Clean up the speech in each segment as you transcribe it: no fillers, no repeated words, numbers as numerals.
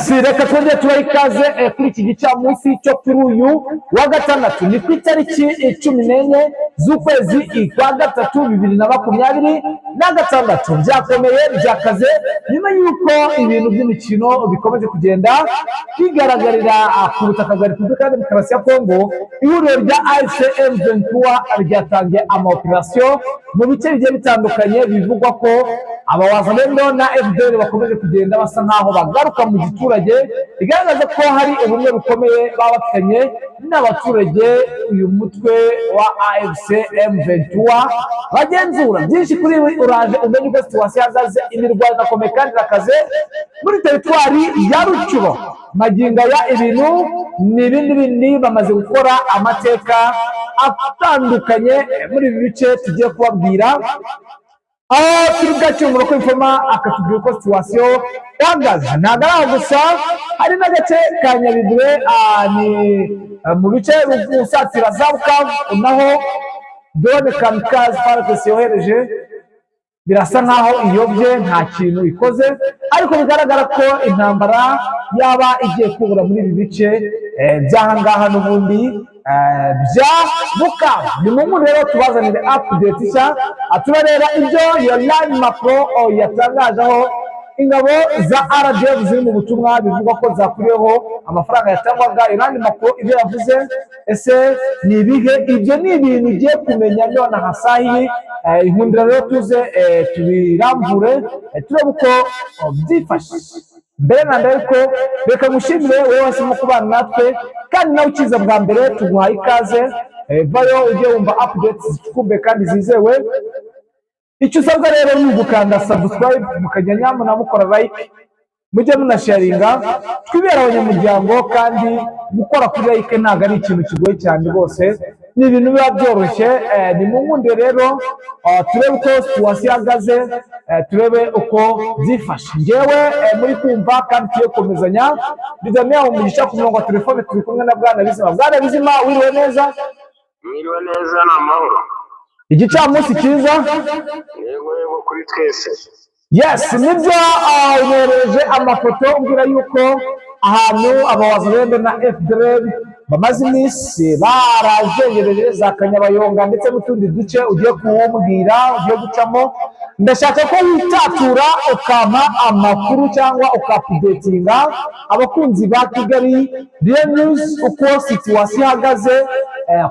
Yes, reka twongere tubahe ikaze kuri iki gicamunsi cyo kuri uyu wa gatandatu. Ni ku itariki 14 z'ukwezi kwa gatatu 2026. Byakomeye, byakaze, nyuma y'uko ibintu by'imikino bikomeje kugenda bigaragarira ku butaka bwa Repubulika ya Demokarasi ya Kongo. Ihuriro rya AFC M23 ryatangiye ama opération mu bice bigiye bitandukanye. Bivugwa ko abawazalendo na FDLR bakomeje kugenda basa nkaho bagaruka mu giturage, bigaragaza ko hari ubumwe bukomeye baba bafitanye n'abaturage. Uyu mutwe wa AFC M23 bagenzura byinshi kuri we. Uraje umenye uko situation ihagaze. Imirwano irakomeye kandi irakaze muri teritwari ya Rutshuru. Magingo aya ibintu ni ibindi bindi, bamaze gukora amateka atandukanye muri ibi bice tugiye kubabwira, aho turi bwakire ko informa akatubwira uko situation ihagaze. Ntabwo ari aho gusa, hari n'agace ka Nyabibwe, ni mu bice usatira za Bukavu, naho drone kamikaze FARDC yohereje birasa nkaho iyobye, nta kintu ikoze, ariko bigaragara ko intambara yaba igiye kubura muri ibi bice by'aha ngaha n'ubundi bya Bukavu. Ni mu nkuru rero tubazanire update nshya. Turareba ibyo Yolande Macron yatangaje, aho ingabo za RDF ziri mu butumwa bivugwa ko zakuriweho amafaranga yatangwaga. Yolande Macron ibyo yavuze ese ni ibihe? Ibyo ni ibintu ugiye kumenya nonaha sahi. Inkundira rero tuze tubirambure, turebe uko byifashe. Mbere na mbere ariko, reka ngushimire wowe wahisemo kubana natwe, kandi nawe ukiza bwa mbere tuguhaye ikaze. Vayo ujye wumva updates zicukumbuye kandi zizewe. Icyo usabwa rero ni ugukanda subscribe, mukajya nyamuna mukora like, mujye munasharinga, twibera abanyamuryango. Kandi gukora kuri like ntabwo ari ikintu kigoye cyane rwose, ni ibintu biba byoroshye. Ni mu nkunde rero turebe uko situation ihagaze, turebe uko byifashe. Ngewe muri kumva kandi tugiye gukomezanya Damian Umugisha. Ku murongo wa telefone turi kumwe na Bwana Bizima. Bwana Bizima, wiriwe neza? Mwiriwe neza, ni amahoro. Igicamunsi cyiza. Yego, kuri twese. Yes, nibyo, unoherereje amafoto umbwira yuko ahantu abawazalendo na FDLR bamaze iminsi barazengereje za Kanyabayonga ndetse n'utundi duce ugiye kuwumbwira, ugiye gucamo. Ndashaka ko witatura ukampa amakuru cyangwa ukaupdatinga abakunzi ba Kigali Real News uko situation ihagaze,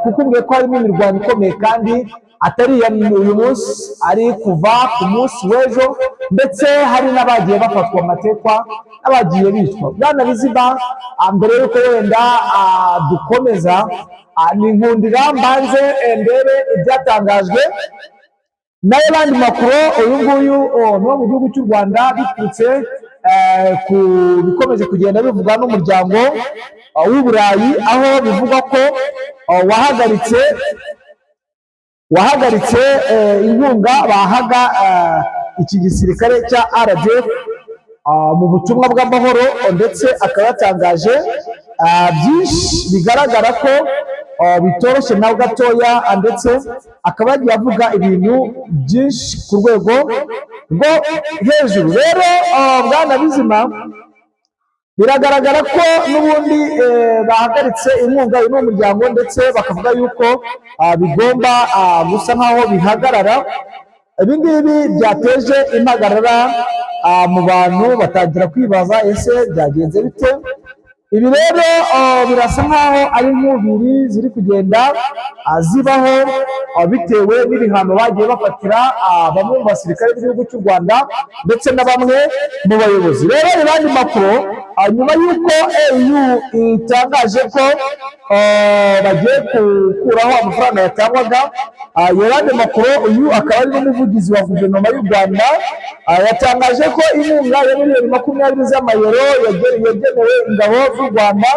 kuko umbwiye ko harimo imirwano ikomeye kandi atari iya uyu munsi, ari kuva ku munsi w'ejo, ndetse hari n'abagiye bafatwa amatekwa n'abagiye bicwa. Bwana Bizima, mbere y'uko wenda dukomeza, ni nkundira mbanze ndebe ibyatangajwe na Yolande Macron. Uyu nguyu ni uwo mu gihugu cy'u Rwanda, biturutse ku bikomeje kugenda bivugwa n'umuryango w'Uburayi, aho bivugwa ko wahagaritse inkunga bahaga iki gisirikare cya RDF mu butumwa bw'amahoro, ndetse akaba yatangaje byinshi bigaragara ko bitoroshye na gatoya, ndetse akaba yagiye avuga ibintu byinshi ku rwego rwo hejuru. Rero Bwana Bizima, biragaragara ko n'ubundi bahagaritse inkunga uyu muryango, ndetse bakavuga yuko bigomba gusa nkaho bihagarara. Ibi ngibi byateje impagarara mu bantu, batangira kwibaza: ese byagenze bite? Ibi rero birasa nkaho ari nkubiri ziri kugenda zibaho bitewe n'ibihano bagiye bafatira bamwe mu basirikare b'igihugu cy'u Rwanda ndetse na bamwe mu bayobozi. Rero Yolande Macron, nyuma y'uko EU itangaje ko bagiye gukuraho amafaranga yatangwaga, Yolande Macron, uyu akaba ari n'umuvugizi wa guverinoma y'u Rwanda, yatangaje ko inkunga ya miliyoni 20 z'amayero yagenewe ingabo z'u Rwanda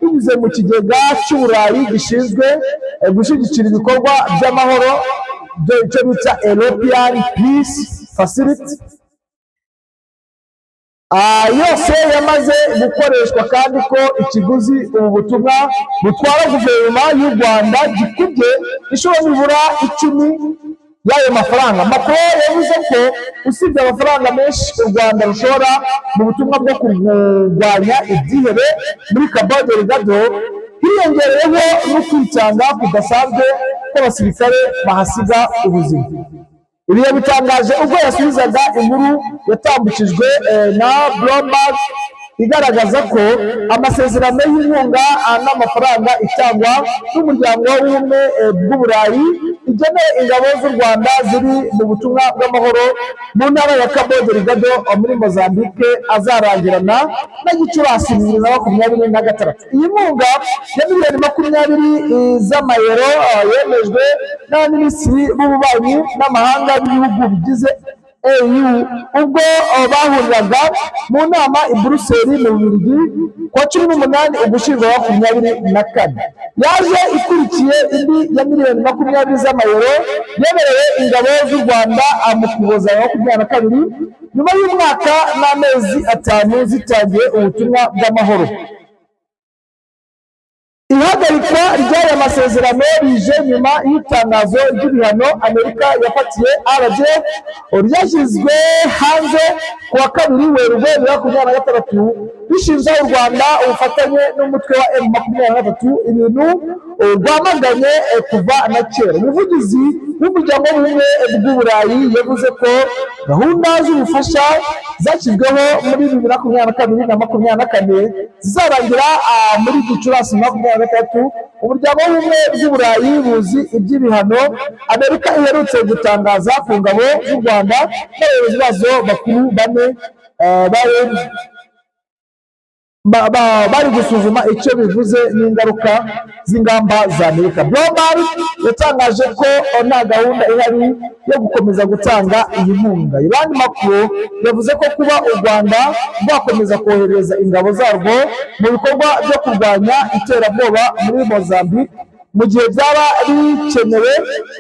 binyuze mu kigega cy'Uburayi gishinzwe gushyigikira ibikorwa by'amahoro, icyo bita European Peace Facility, yose yamaze gukoreshwa, kandi ko ikiguzi ubu butumwa butwara guverinoma y'u Rwanda gikubye inshuro nibura 10. y'ayo mafaranga. Macron yavuze ko usibye amafaranga menshi u Rwanda rushora mu butumwa bwo kurwanya ibyihebe muri Cabo Delgado, hiyongereyeho no kwitanga kudasanzwe kw'abasirikare bahasiga ubuzima. Ibi yabitangaje ubwo yasubizaga inkuru yatambukijwe na Bloomberg igaragaza ko amasezerano y'inkunga n'amafaranga itangwa n'Umuryango w'Ubumwe bw'Uburayi igenewe ingabo z'u Rwanda ziri mu butumwa bw'amahoro mu ntara ya Cabo Delgado muri Mozambique azarangirana na Gicurasi 2026. Iyi nkunga ya miliyoni 20 z'amayero yemejwe n'abaminisitiri b'ububanyi n'amahanga b'ibihugu bigize EU ubwo bahuriraga mu nama i Buruseli mu Bubiligi kuwa 18 Ugushyingo 24. Yaje ikurikiye indi ya miliyoni 20 z'amayero yemerewe ingabo z'u Rwanda mu Kuboza 22, nyuma y'umwaka n'amezi 5 zitangiye ubutumwa bw'amahoro. Ihagarikwa ry'aya masezerano rije nyuma y'itangazo ry'ibihano Amerika yafatiye RDF ryashyizwe hanze ku wa 2 Werurwe 2026, rishinja u Rwanda ubufatanye n'umutwe wa M23, ibintu rwamaganye kuva na kera. Umuvugizi w'Umuryango w'Ubumwe bw'Uburayi yavuze ko gahunda z'ubufasha zashyizweho muri 2022 na 24 zizarangira muri Gicurasi 26. Umuryango w'Ubumwe bw'Uburayi buzi iby'ibihano Amerika iherutse gutangaza ku ngabo z'u Rwanda n'abayobozi bazo bakuru bane, bari gusuzuma icyo bivuze n'ingaruka z'ingamba za Amerika. Bloomberg yatangaje ko nta gahunda ihari yo gukomeza gutanga iyi nkunga. Yvan Macron yavuze ko kuba u Rwanda rwakomeza kohereza ingabo zarwo mu bikorwa byo kurwanya iterabwoba muri Mozambique mu gihe byaba bikenewe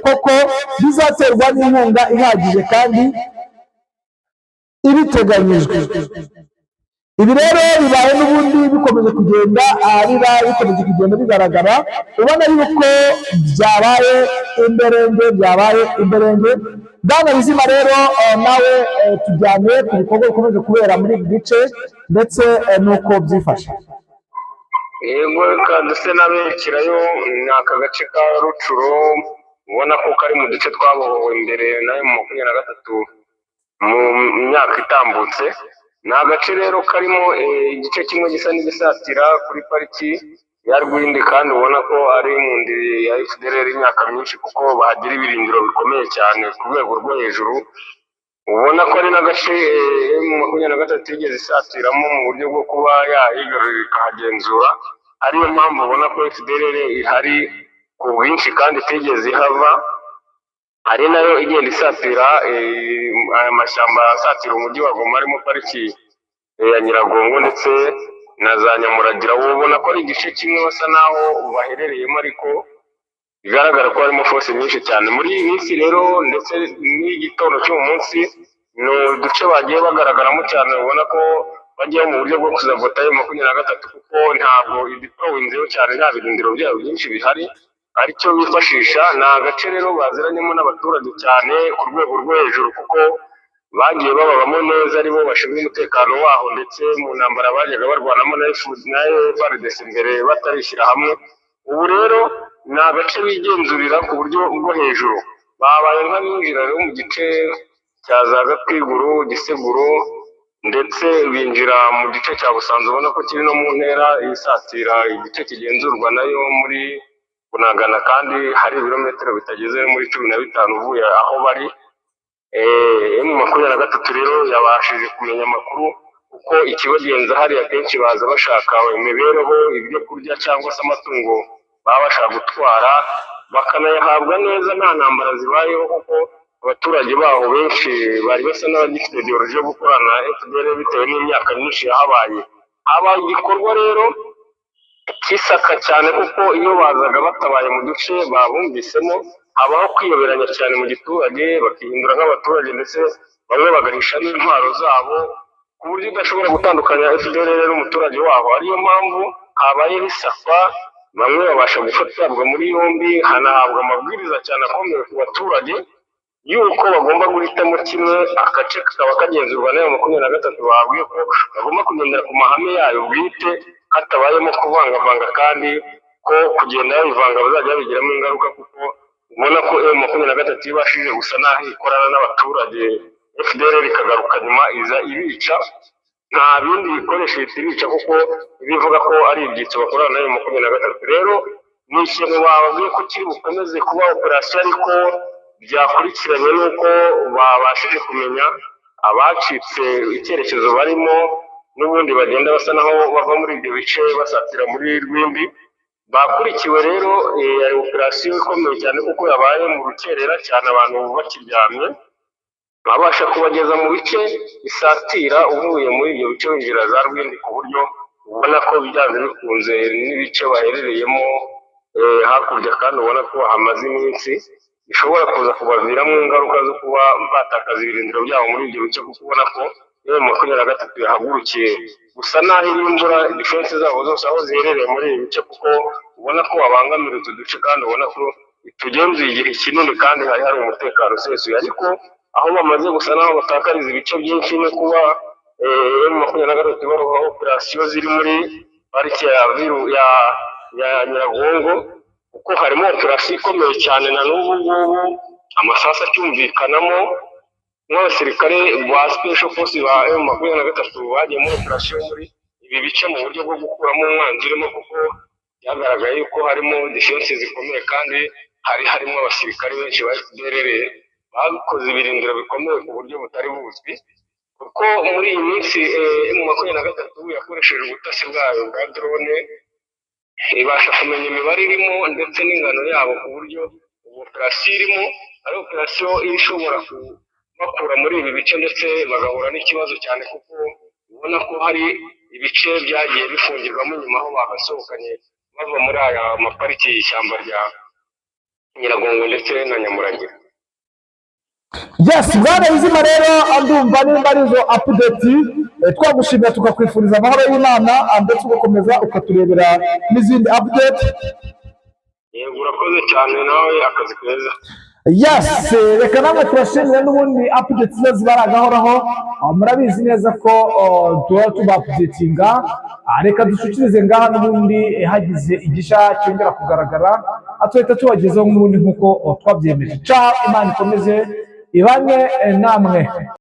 koko bizaterwa n'inkunga ihagije kandi ibiteganyijwe. Ibi rero bibaye n'ubundi bikomeje kugenda biba bikomeje kugenda bigaragara, ubona yuko byabaye imberenge, byabaye imberenge. Bwana Bizima rero, nawe tujyane ku bikorwa bikomeje kubera muri ibi bice ndetse n'uko byifashe. Yego, reka duse n'aberekerayo. Ni aka gace ka Rutshuru, ubona ko kari mu duce twabohowe imbere nayo mu 23 mu myaka itambutse. Ni agace rero karimo igice kimwe gisa n'igisatira kuri pariki ya Rwindi, kandi ubona ko ari mu ndiri ya FDLR imyaka myinshi, kuko bahagira ibirindiro bikomeye cyane ku rwego rwo hejuru. Ubona ko ari n'agace M23 yigeze isatiramo mu buryo bwo kuba yahigarurira ikahagenzura, ariyo mpamvu ubona ko FDLR ihari ku bwinshi kandi itigeze ihava, ari nayo igenda isatira aya mashyamba asatira umujyi wa Goma, arimo pariki ya Nyiragongo ndetse na za Nyamuragira. Ubona ko ari igice kimwe basa naho baherereyemo, ariko bigaragara ko harimo force nyinshi cyane muri iyi minsi rero, ndetse n'igitondo cy'uyu munsi ni uduce bagiye bagaragaramo cyane. Ubona ko bajyaho mu buryo bwo kuzavota ayo 23, kuko ntabwo ideployinzeho cyane, nta birindiro byabo byinshi bihari aricyo bifashisha. Ni agace rero baziranyemo n'abaturage cyane ku rwego rwo hejuru, kuko bagiye bababamo neza, aribo bashinzwe umutekano waho, ndetse mu ntambara bajyaga barwanamo na FARDC mbere batarishyira hamwe. Ubu rero ni agace bigenzurira ku buryo bwo hejuru. Babaye nk'abinjira rero mu gice cya za Gatwiguru, Giseguro, ndetse binjira mu gice cya Busanza, ubona ko kiri no mu ntera isatira igice kigenzurwa nayo muri Bunagana, kandi hari ibirometero bitageze muri 15 uvuye aho bari. M23 rero yabashije kumenya amakuru, kuko ikibagenza hariya kenshi baza bashaka imibereho, ibyo kurya cyangwa se amatungo baba bashaka gutwara, bakanayahabwa neza nta ntambara zibayeho, kuko abaturage baho benshi bari basa n'abagifite ideology yo gukorana na FDLR bitewe n'imyaka myinshi yahabaye. Habaye igikorwa rero cy'isaka cyane, kuko iyo bazaga batabaye mu duce babumvisemo, habaho kwiyoberanya cyane mu giturage, bakihindura nk'abaturage, ndetse bamwe bagahisha n'intwaro zabo ku buryo udashobora gutandukanya FDLR n'umuturage waho. Ariyo mpamvu habayeho isakwa, bamwe babasha gufatabwa muri yombi, hanahabwa amabwiriza cyane akomeye ku baturage. Yuko bagomba guhitamo kimwe, agace kakaba kagenzurwa n'ayo 23, babwiye ko bagomba kugendera ku mahame yayo bwite hatabayemo kuvangavanga, kandi ko kugenda babivanga bazajya babigiramo ingaruka, kuko ubona ko M23 ibashije gusa naho ikorana n'abaturage, FDLR ikagaruka nyuma iza ibica, nta bindi bikoresho ihita ibica, kuko ibivuga ko ari ibyitso bakorana na M23. Rero ni ikintu bababwiye ko kiri bukomeze kuba operasiyo, ariko byakurikiranye n'uko babashije kumenya abacitse icyerekezo barimo, n'ubundi bagenda basa naho bava muri ibyo bice basatira muri Rwindi. Bakurikiwe rero, ari operasiyo ikomeye cyane kuko yabaye mu rukerera cyane, abantu bakiryamye, babasha kubageza mu bice bisatira uvuye muri ibyo bice winjira za Rwindi, ku buryo ubona ko byanze bikunze n'ibice baherereyemo hakurya, kandi ubona ko hamaze iminsi, bishobora kuza kubaviramo ingaruka zo kuba batakaza ibirindiro byabo muri ibyo bice, kuko ubona ko M23 yahagurukiye gusa naho irimbura defense zabo zose aho ziherereye muri ibi bice, kuko ubona ko babangamira utu duce, kandi ubona ko itugenzuye igihe kinini kandi hari hari umutekano usesuye. Ariko aho bamaze gusa naho batakariza ibice byinshi no kuba M23 baroha operasiyo ziri muri parike ya Viru ya Nyiragongo, kuko harimo operasiyo ikomeye cyane na n'ubu ngubu amasasu acyumvikanamo, nk'abasirikare ba special force ba M23 bagiye muri operasiyo muri ibi bice mu buryo bwo gukuramo umwanzi urimo, kuko byagaragaye yuko harimo defense zikomeye, kandi hari harimo abasirikare benshi ba FDLR bakoze ibirindiro bikomeye ku buryo butari buzwi, kuko muri iyi minsi M23 yakoresheje ubutasi bwayo bwa drone, ibasha kumenya imibare irimo ndetse n'ingano yabo, ku buryo ubu operasiyo irimo ari operasiyo ishobora kubakura muri ibi bice, ndetse bagahura n'ikibazo cyane, kuko ubona ko hari ibice byagiye bifungirwamo nyuma aho bagasohokanye bava muri aya mapariki y'ishyamba rya Nyiragongo ndetse na Nyamuragira. Yes, bwana Bizima, rero ndumva nimba ari izo update, twagushimira tukakwifuriza amahoro y'Imana, ndetse ugakomeza ukaturebera n'izindi update. Yego, urakoze cyane nawe, akazi keza. Yes, reka namwe turashimira. N'ubundi update zo ziba ari agahoraho. Murabizi neza ko tuba tuba updatinga. Reka dushyikirize ngaha, n'ubundi hagize igisha cyongera kugaragara, tuhita tubagezaho n'ubundi nk'uko twabyemeje. Ciao, Imana ikomeze ibane namwe.